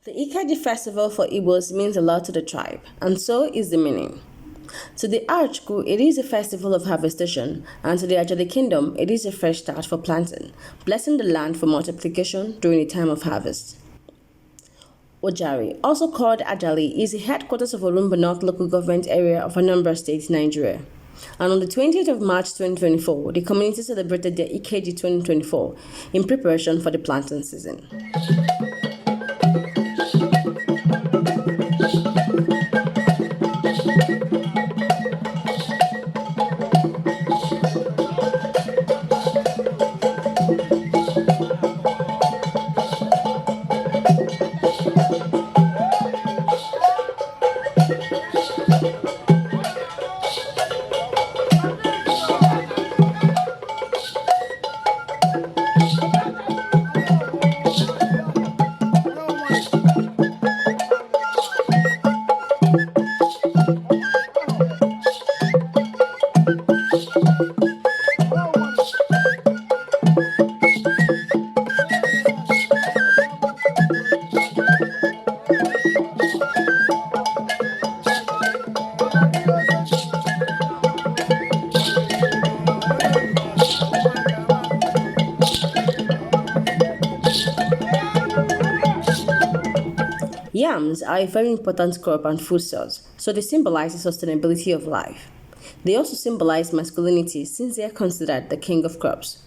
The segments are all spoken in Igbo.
The Ikeji festival for Igbos means a lot to the tribe, and so is the meaning. To the Arochukwu, it is a festival of harvestation, and to the Ajali kingdom, it is a fresh start for planting, blessing the land for multiplication during the time of harvest. Ojari, also called Ajali, is the headquarters of Orumba North local government area of Anambra State, Nigeria. And on the 20th of March 2024, the community celebrated their Ikeji 2024 in preparation for the planting season. Yams are a very important crop and food source, so they symbolize the sustainability of life. They also symbolize masculinity since they are considered the king of crops.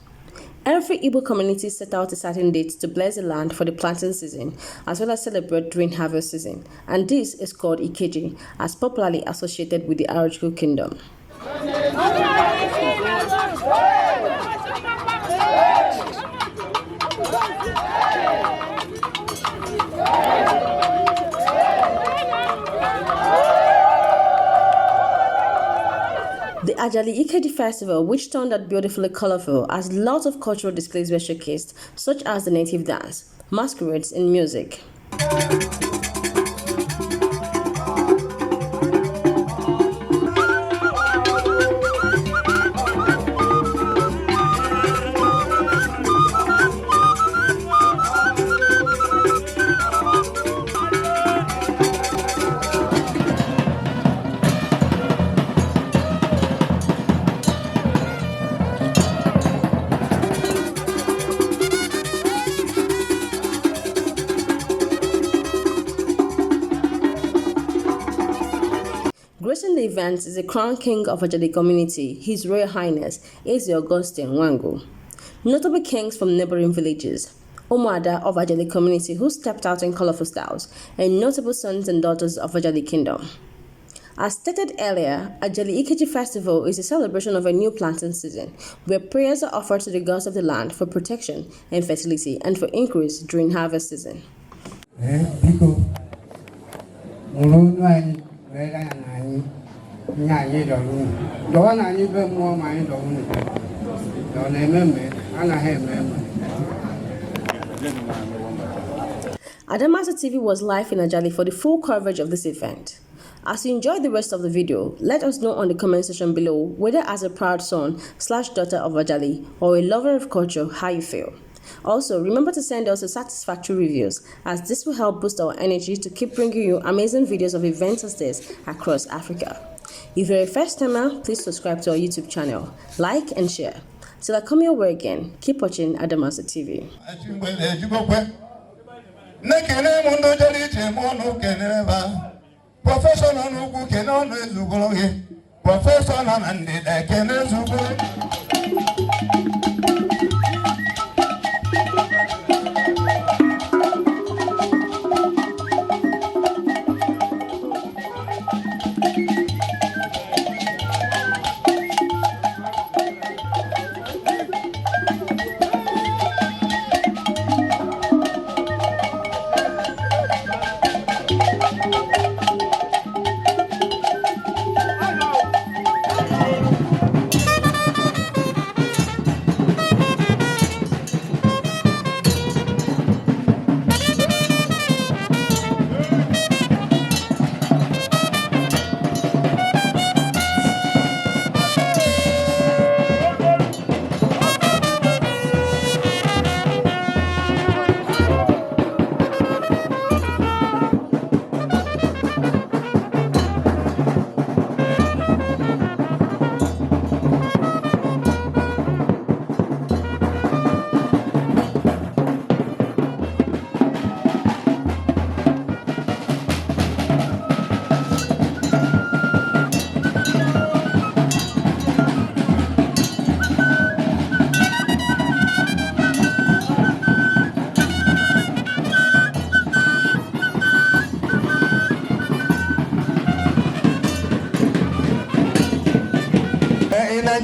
Every Igbo community set out a certain date to bless the land for the planting season, as well as celebrate during harvest season, and this is called Ikeji, as popularly associated with the Arochukwu kingdom. The Ajali Ikeji Festival, which turned out beautifully colorful as lots of cultural displays were showcased, such as the native dance, masquerades, and music. Gracing the event is the Crown King of Ajali community, His Royal Highness Eze Augustine Nwangwu. Notable kings from neighboring villages, Umuada of Ajali community who stepped out in colorful styles, and notable sons and daughters of Ajali kingdom. As stated earlier, Ajali Ikeji Festival is a celebration of a new planting season, where prayers are offered to the gods of the land for protection and fertility and for increase during harvest season. Ee, biko nụrụ olu anyị were ya na anyị ihe anyị dọrọ unu dọwa na anyị be mmụọ ma anyị dọrọ unu na ọ na-eme mme anaghị eme eme. Adamasa TV was live in Ajali for the full coverage of this event. As you enjoy the rest of the video, let us know on the comment section below whether as a proud son/daughter of Ajali or a lover of culture, how you feel. Also, remember to send us a satisfactory reviews, as this will help boost our energy to keep bringing you amazing videos of events as this across Africa. If you're a first timer, please subscribe to our YouTube channel, like and share. Till I come your way again, keep watching Adamasa TV. Na-ekene m ndị jere ije m ọnụ kenere ba professor nọ n'ugwu kene ọnụ ezugoro gị, professor nọ na ndịda ekene ezugoro.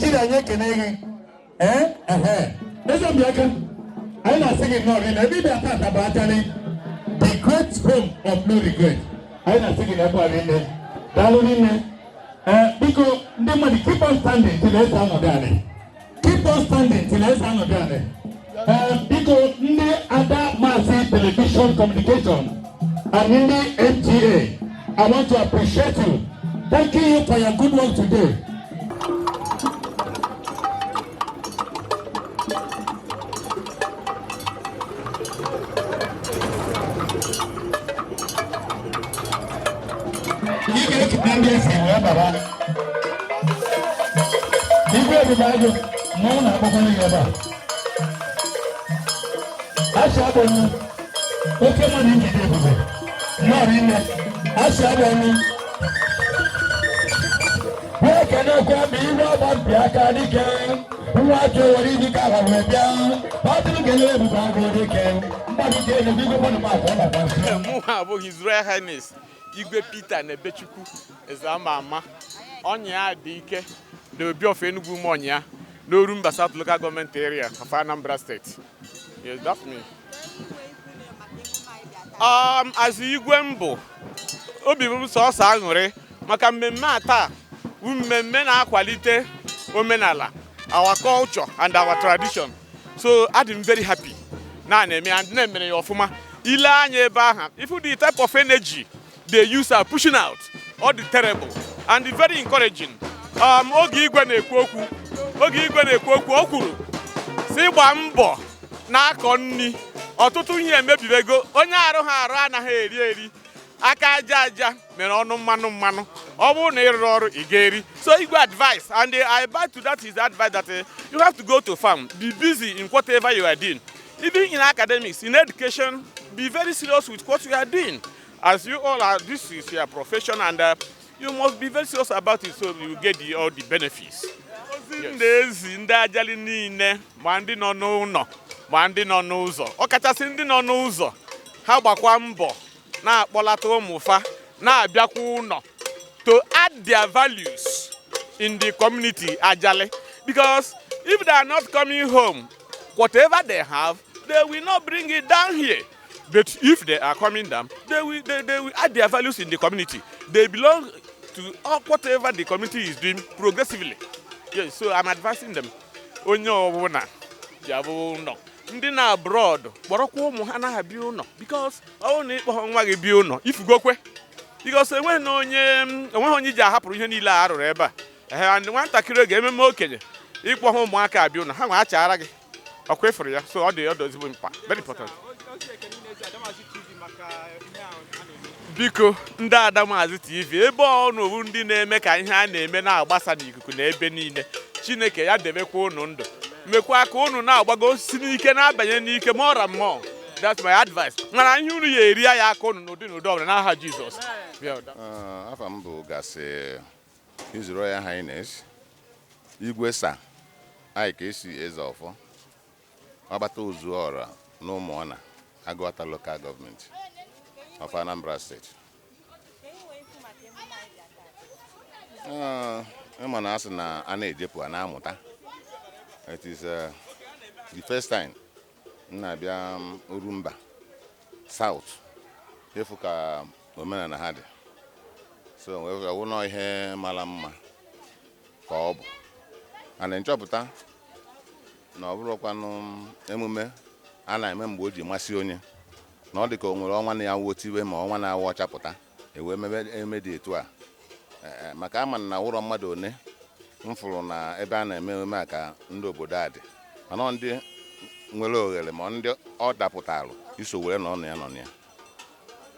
Naijiria, anyị ekene gị. Ee, ehe, eze Mbiaka, anyị na-asị gị nnọọ rinne. Ebe ịbịa tata bụ Ajali, the great home of no regret. Anyị na-asị gị na ebe a rinne. Daalụ rinne. Ee, biko, ndị mmadụ, keep on standing till eze anọdụ anị. Keep on standing till eze anọdụ anị. Ee, biko, ndị Ada Maazị Television Communication and ndị NTA, I want to appreciate you. Thank you for your good work today. Ị ga-ekene ndị eze wee baba. Igwe Ebube Agụ, mmọnwụ na-akpọkwanye gị ebe a. Asị agbọnụ, oke mmadụ njide ebube, nnọọ rinne, asị agbọnụ. Wee kenekwa ma iwe ọgba mpi aka dike, nwa atụ were iji ka ala wee bịa. Ọ dịrị kele Ebube Agụ dike, mmadụ ka enegwu igwe mmadụ ma akọ na nso. Mụ abụ His Royal Highness Igwe Peter Nebechukwu Eze ama ama ọnya ya dị ike, the Obi of Enugu Umuonya n'Orumba South Local Government Area of Anambra State. Yes, that's me. As igwe mbụ, obi m sọsọ aṅụrị maka mmemme a taa bụ mmemme na-akwalite omenala, our culture and our tradition. So adị m very happy na na-eme and na-emere ya ọfụma. Ile anya ebe ahụ, if the type of energy they use are pushing out, all the terrible and very encouraging. Oge igwe na-ekwu okwu, oge igwe na-ekwu okwu, o kwuru si gbaa mbọ na-akọ nri. Ọtụtụ ihe emebibego. Onye arụ ha arụ anaghị eri eri, aka aja aja mere ọnụ mmanụ mmanụ. Ọ bụrụ na ị rụrụ ọrụ, ị ga-eri. So igwe advice, and I buy to that his advice that you have to go to farm, be busy in whatever you are doing, even in academics, in education, be very serious with what you are doing. As you all are, this is your profession and you must be very serious about it so you get all the benefits. Ozi m na-ezi ndị Ajali niile, ma ndị nọ n'ụlọ ma ndị nọ n'ụzọ, ọkachasị ndị nọ n'ụzọ, ha gbakwa mbọ na-akpọlata ụmụfa na-abịakwa ụlọ to add their values in the community Ajali, because if they are not coming home, whatever they have, they will not bring it down here. But if they are coming down, they will add their values in the community. They belong to all whatever the community is doing progressively. Yes, so I'm advising them, onye ọbụla bịabụ ụlọ. Ndị na abroad, kpọrọkwa ụmụ ha na-abịa ụlọ, because ọ bụrụ na ịkpọ nwa gị bịa ụlọ, ifugokwe, because enweghị onye ji ahapụrụ ihe niile a rụrụ ebe a. Ehe, and nwatakịrị oge ememe okenye ịkpọ ha ụmụaka abịa ụlọ, ha nwa achara gị ọkwa ịfụrụ ya. So ọ dị ezigbo mkpa, very important. Biko, ndị Adamazi TV, ebe ọ nọwu, ndị na-eme ka ihe a na-eme na-agbasa n'ikuku na ebe niile, Chineke ya debekwa unu ndụ, mekwa ka unu na-agbago osisi n'ike, na-abanye n'ike more and more. That's my advice. Mana ihe unu ya eri ya aka unu n'ụdị n'ụdị ọbụla, n'aha Jizọs. Afa m bụ gasị His Royal Highness Igwe Sir Ike Esi Eze Ọfọ, ọgbata ozu ọra na Ụmụọna, Agụata Local Government of Anambra State. Ịma na asị na a na-ejepụ a na-amụta. It is the first time m na-abịa Orumba South ịfụ ka omenala ha dị. So ọ wụ nọọ ihe mara mma ka ọ bụ ana nchọpụta na ọ bụrụkwanụ emume a na-eme mgbe o ji masị onye, na ọ dị ka o nwere ọnwa na-awụ otiwe ma ọnwa na-awụ ọchapụta ewee mebe eme dị etu a. Ee, maka ama na ụrọ mmadụ one m fụrụ na ebe a na-eme emume a ka ndị obodo a dị, mana ọ ndị nwere oghere ma ndị ọ dapụtalụ iso were nọ na ya nọ na ya.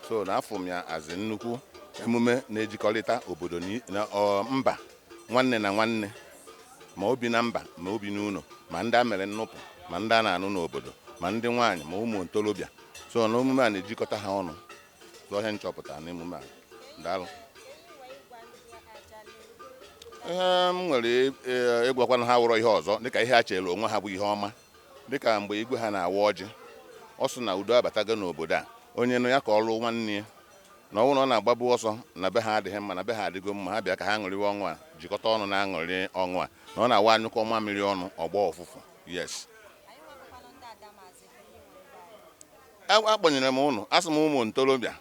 So na afọ m ya azị nnukwu emume na-ejikọrịta obodo na mba, nwanne na nwanne, ma obi na mba, ma obi n'ụlọ, ma ndị a mere nnupụ, ma ndị a na-anụ n'obodo, ma ndị nwaanyị, ma ụmụ ntorobịa. So na emume a na-ejikọta ha ọnụ. So ihe nchọpụta na emume a. Daalụ. Ihe m nwere ịgwakwana ha wụrọ ihe ọzọ, dịka ihe ha chere onwe ha bụ ihe ọma, dịka mgbe igwe ha na-awa ọjị, ọ sị na udo abatago n'obodo a, onye nụ ya ka ọ lụọ nwanne ya. Na ọ bụrụ na ọ na-agbabu ọsọ na be ha adịghị mma, na be ha adịgo mma, ha bịa ka ha ṅụrịwa ọṅụ a, jikọta ọnụ na-aṅụrị ọṅụ a, na ọ na-awa anyụkọ mamịrị ọnụ ọgbọ ọfụfụ. Yes, akpọnyere m ụnụ, asị m ụmụ ntorobịa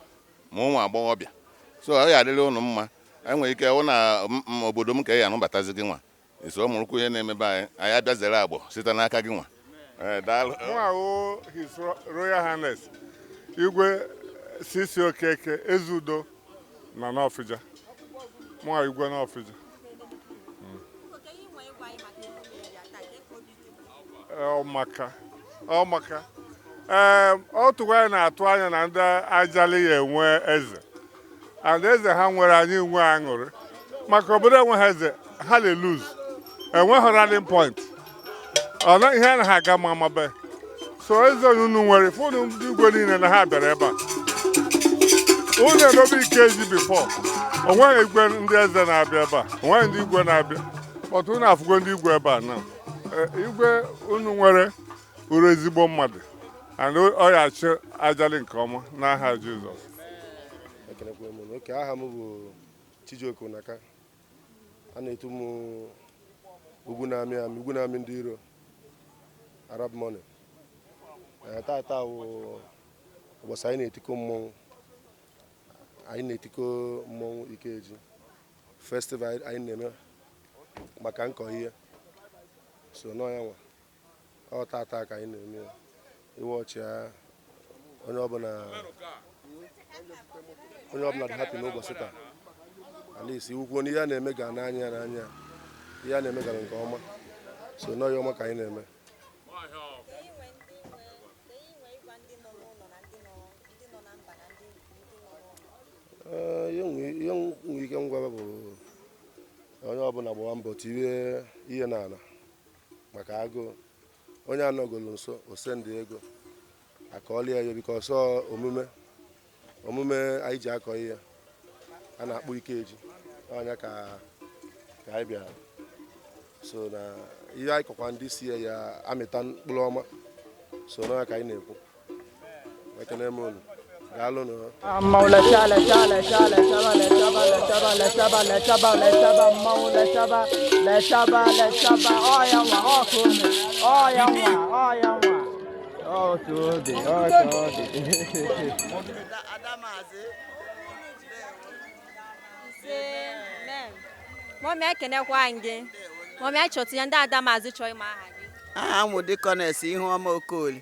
ma ụmụ agbọghọbịa, so ọ ya adịrị ụnụ mma. Enwere ike hụ na obodo m ka ị anụbatazi gị nwa eso mụrụkwu ihe na-emebe anyị. Anyị abịa agbọ site n'aka gị nwa. Ee, daalụ. Mụ ahụ His Royal Highness Igwe CC Okeke Ezeudo na Nawfịja. Mụ ahụ Igwe Nawfịja. Ọ maka ee, ọ tụkwa anyị na-atụ anya na ndị Ajali ya enwe eze, and eze ha nwere, anyị nwe aṅụrị maka obodo enweghị eze, ha na-lose, enweghị rallying point, ọ na ihe anaghị aga ma amabe. So eze unu nwere fụnụ, ndị igwe niile na ha bịara ebe a, unu edobe Ikeji before, onweghị igwe ndị eze na-abịa ebe a, onweghị ndị igwe na-abịa, but unu afụgo ndị igwe ebe a na igwe unu nwere uru ezigbo mmadụ, and ọ ya achị Ajali nke ọma n'aha Jizọs. Ekenekwa m unu. Oke aha m bụ Chijioke Unaka. A na-etu m ugwu na-amị amị, ugwu na-amị ndị iro, Arab money. Ee, tata wụ ụbọchị anyị na-etikọ mmọnwụ, anyị na-etikọ mmọnwụ Ikeji festival anyị na-eme maka nkọ ihe so nọ ya nwa. Ọ tata ka anyị na-eme ya. Iwe ọchị ya, onye ọbụla dị happy n'ụbọchị taa. At least iwukwuo na ihe a na-eme ga n'anya ya n'anya, ihe a na-eme gara nke ọma, so nọ ya ọma ka anyị na-eme. Ka ị nwee ndị nwe, ka ị nwee ịgwa ndị nọ n'ụlọ na ndị nọ na mba na ndị nọ n'ụlọ. Ee, ihe nwee ike ngwa bụ onye ọbụla gbawa mbọ tinye ihe n'ala maka agụụ. Onye anọgolo nso osendị ego akọọla ya, biko ọsọ omume anyị ji akọ ihe a na-akpọ Ikeji ọnya ka anyị bịara, so na ihe anyị kọkwa ndị si ya amịta mkpụrụ ọma, so n'ọnya ka anyị na-ekwu. Ekene m unu, daalụnụ. Mmanwụ lechaba, lechaba, lechaba, lechaba, lechaba, lechaba, lechaba, lechaba, lechaba, mmanwụ lechaba, lechaba, lechaba, ọya nwa ọkụ ome, ọya nwa, ọya nwa, otu obi, otu obi. Adamazi. Ise, amen. Mummy, ekenekwa gị. Mummy, anyị chọrọ tinye ndị Adamazi chọọ ịma aha gị. Aha m bụ Deaconess Ihuọma Okoli.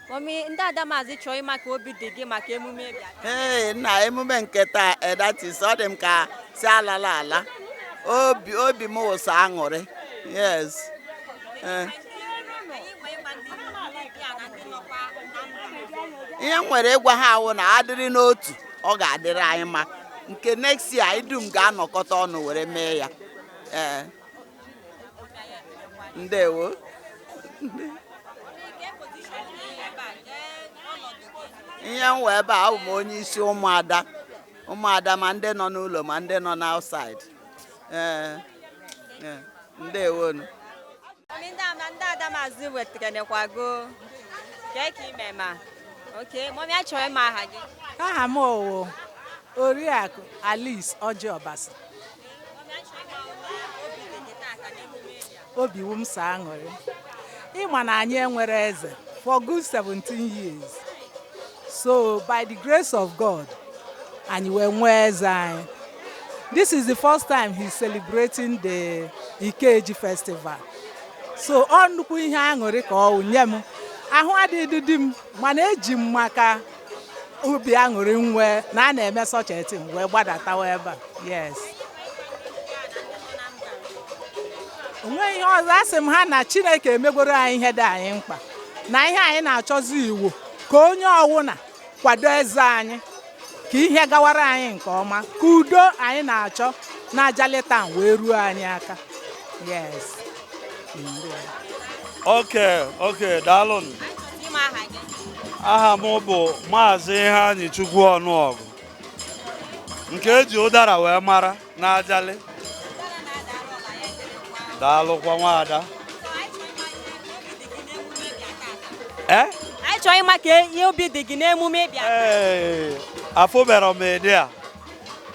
Mummy, ndị Adamazi chọọ ịma ka obi dị gị maka emume bịa. Ee, nna, emume nke taa, that is, ọ dị m ka si alala ala. Obi m wụsa aṅụrị. Yes. Ee. Anyị nwee ịgwa ndị bịa na ndị nọkwa na mba. Ihe m nwere ịgwa ha awụ na adịrị n'otu, ọ ga-adịrị anyị mma. Nke next year, anyị dum ga-anọkọta ọnụ were mee ya. Ee. Ndewo. Ke position gị ebe a, kee ọnọdụ gị? Ihe m wee ebe a, abụ m onye isi ụmụada, ụmụada ma ndị nọ n'ụlọ ma ndị nọ n'outside. Ee, ndewonu. Mummy, ndị ama ndị Adamazi wetakenekwago. Kee ka ime ma? Okay, mummy, anyị chọrọ ịma aha gị. Aha m owo Oriakụ Alice Ọjị Ọbasi. Mummy, anyị chọrọ ịma otu obi dị gị tata n'emume bịa. Obi wu m so aṅụrị. Ịma na anyị enwere eze for good 17 years, so by the grace of God anyị wee nwee eze anyị. This is the first time he's celebrating the Ikeji festival, so ọ nnukwu ihe aṅụrị ka ọ wụ nye m. Ahụ adịghị di m, mana eji m maka obi aṅụrị nwee na a na-eme such a thing wee gbadatawa ebe a. Yes, o nweghị ihe ọzọ a sị m ha na Chineke emegoro anyị ihe dị anyị mkpa na ihe anyị na-achọzi iwu ka onye ọwụna kwado eze anyị, ka ihe gawara anyị nke ọma, ka udo anyị na-achọ na Ajali town wee ruo anyị aka. Yes. Ndewo. Okay, daalụ. Anyị chọrọ ịma aha gị. Aha m bụ Maazị Iheanyị Chukwu Ọnụọgụ, nke eji ụdara wee mara na Ajali. Ụdara na-adara ọla ya, ekelekwa. Daalụkwa, nwaada. So, anyị chọrọ ịma ihe obi dị gị n'emume bịa tata. Ee. Anyị Anyị chọrọ ịma ka ihe obi dị gị n'emume ịbịa. Ee, afụbero m ịdị a,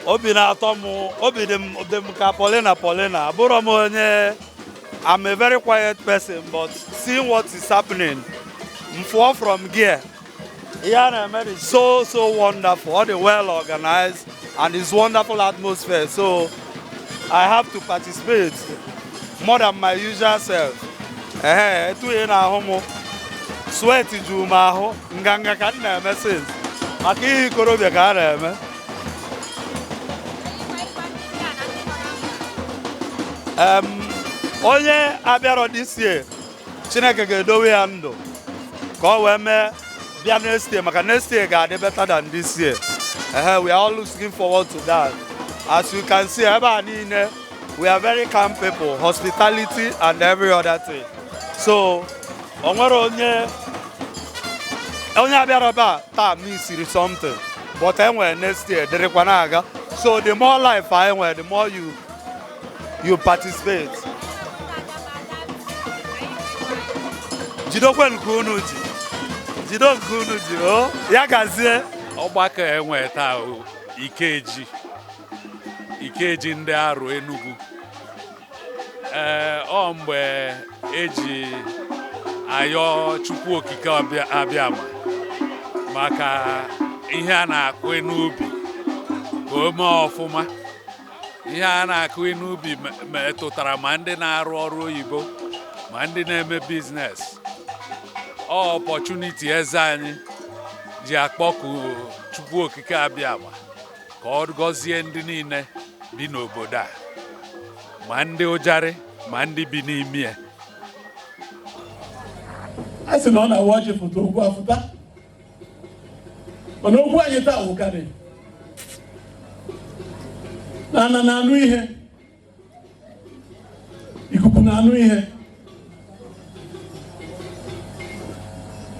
obi na-atọ m, obi dị m dị m ka Paulina Paulina. Abụrọ m onye, I'm a very quiet person, but seeing what is happening, m fụọ from here, ihe a na-eme dị so so wonderful. Ọ dị well organized and it's wonderful atmosphere, so I have to participate more than my usual self. Ehe, etu ị na-ahụ m, sweat juru m ahụ, nganga ka m na-eme since maka ihe ikorobịa ka a na-eme. Onye abịarọ this year, Chineke ga-edowe ya ndụ ka ọ wee mee bịa next year, maka next year ga-adị better than this year. Ehe, we are all looking forward to that. As you can see, ebe a niile, we are very calm people, hospitality and every other thing. So o nwere onye onye abịara ebe a taa missiri something, but e nwere next year dịrịkwa na-aga. So the more life anyị nwere, the more you participate. Jidokwe nke unu ji, jido nke unu ji o ya gazie. Ọgbakọ enwe taa bụ Ikeji, Ikeji ndị Arụ Enugu. Ee, ọ mgbe eji ayọ Chukwu Okike Abịama maka ihe a na-akụ n'ubi ka o mee ọfụma. Ihe a na-akụ n'ubi metụtara ma ndị na-arụ ọrụ oyibo ma ndị na-eme business. Ọ opportunity eze anyị ji akpọku Chukwu Okike Abịama ka ọ gọzie ndị niile bi n'obodo a, ma ndị ụjarị ma ndị bi n'ime ya. A sị na ọ na-awa ọjị foto, okwu afụta, mana okwu anyị taa wụkarị na ana na-anụ ihe, ikuku na-anụ ihe,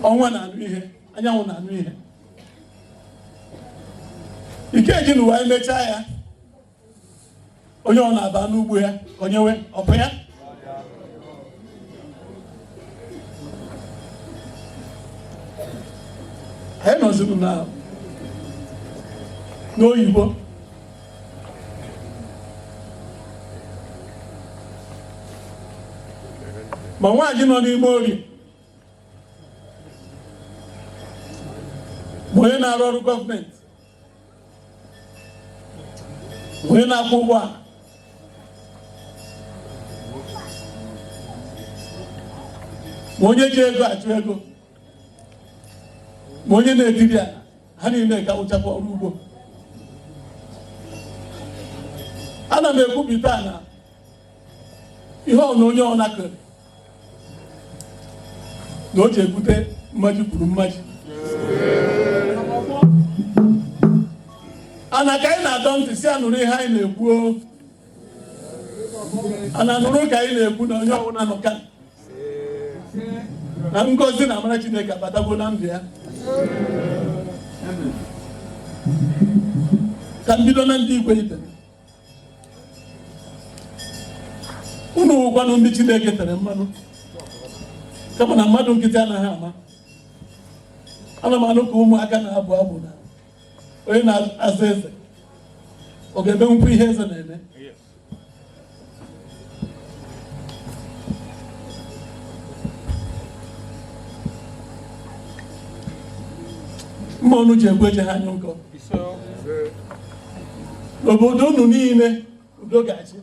ọnwa na-anụ ihe, anyanwụ na-anụ ihe. Ikeji n'ụwa emechaa ya, onye ọ na-aba n'ugbo ya konyewe ọkụ ya. Anyị nọziri na n'oyibo, ma nwaanyị nọ n'ime ori, ma onye na-arụ ọrụ gọọmenti, ma onye na-akwụ ụgbọala, ma onye ji ego achụ ego, ma onye na-etiri ala, ha niile ga-awụchakwa ọrụ ugbo. Ana m ekwupụta na ihe ọ na onye ọ nakere na o ji ebute mmaji kwuru mmaji. Ana ka anyị na-adọ ntị si anụrụ ihe anyị na-ekwu o. Ana nụrụ ka anyị na-ekwu na onye ọbụla nọ ka na ngọzi na amara Chineke abatago na ndụ ya. Ka m bido na ndị igwe ibe unu, wụkwanụ ndị Chineke tere mmanụ, kama na mmadụ nkịtị anaghị ama. Ana m anụ ka ụmụaka na-abụ abụ na onye na-aza eze ọ ga-emenwukwu ihe eze na-eme. Mma ọnụ ji egwu eje ha anyụ nkọ. N'obodo unu niile, udo ga-achị.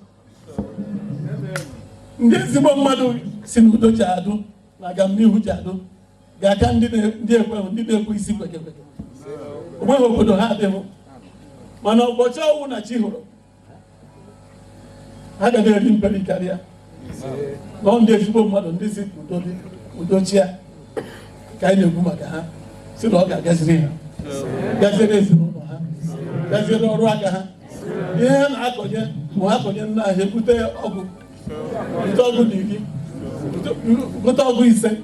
Ndị ezigbo mmadụ si na udo ji adụ na agamnihu ji adụ ga-aka ndị ndị ekweghị, ndị na-ekwe isi kweke kweke. Onweghị obodo ha adịghị, mana ụbọchị ọnwụ na chi hụrụ ha ga na-eri mperi karịa nọ. Ndị ezigbo mmadụ, ndị si ka udo dị, udo chia, ka anyị na-ekwu maka ha, si na ọ ga-agaziri ha, gaziere ezinụlọ ha, gaziere ọrụ aka ha. Ihe ha na-akọnye ma ha kọnye nna ha, ebute ọgụ, bute ọgụ na 10, gote ọgụ 5.